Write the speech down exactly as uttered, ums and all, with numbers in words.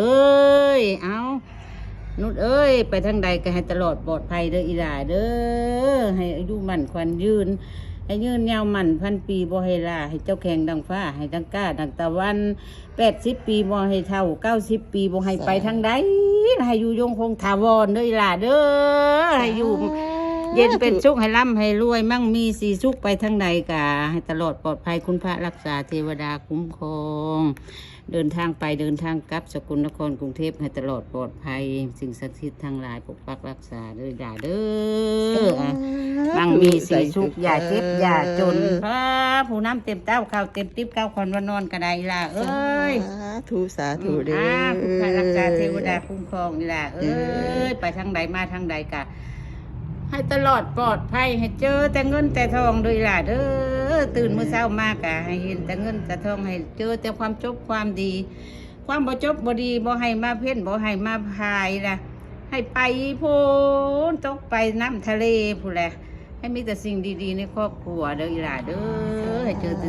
เอ้ย เอา นุชเอ้ย ไปทางใดก็ให้ตลอดปลอดภัยเด้ออีหล่าเด้อ ให้อายุมั่นขวัญยืน ให้ยืนยาวมั่นพันปี บ่ให้ล้า ให้เจ้าแข็งดังฟ้า ให้ดังก้าดังตะวัน แปดสิบปี บ่ให้เฒ่า เก้าสิบปี บ่ให้ไปทางใด ให้อยู่ยงคงถาวรเด้ออีหล่าเด้อ ให้อยู่เย็นเป็นสุข ให้ร่ำให้รวย มั่งมีสีสุข ไปทางใดก็ให้ตลอดปลอดภัย คุณพระรักษา เทวดาคุ้มครอง เดินทางไปเดินทางกลับ สกลนครกรุงเทพฯ ให้ตลอดปลอดภัย สิ่งศักดิ์สิทธิ์ทั้งหลายปกปักรักษาเด้ออีหล่าเด้อ อ่ะ มั่งมีสีสุข อย่าเจ็บอย่าจน พระผู้นำเต็มเต้า ข้าวเต็มติ๊บ เก้าคอนวันนอนก็ได้อีหล่าเอ้ย สาธุ สาธุเด้อ อ่า คุณพระรักษา เทวดาคุ้มครองอีหล่าเอ้ย ไปทางใดมาทางใดก็ให้ตลอดปลอดภัย ให้เจอแต่เงินแต่ทองเด้ออีหล่าเด้อ ตื่นมื้อเช้ามาก็ให้เห็นแต่เงินแต่ทอง ให้เจอแต่ความจบความดี ความบ่จบบ่ดี บ่ให้มาเพ่น บ่ให้มาพายล่ะ ให้ไปพู้น ตกไปน้ำทะเลพู้นแหละ ให้มีแต่สิ่งดีๆในครอบครัวเด้ออีหล่าเด้อ ให้เจอแต่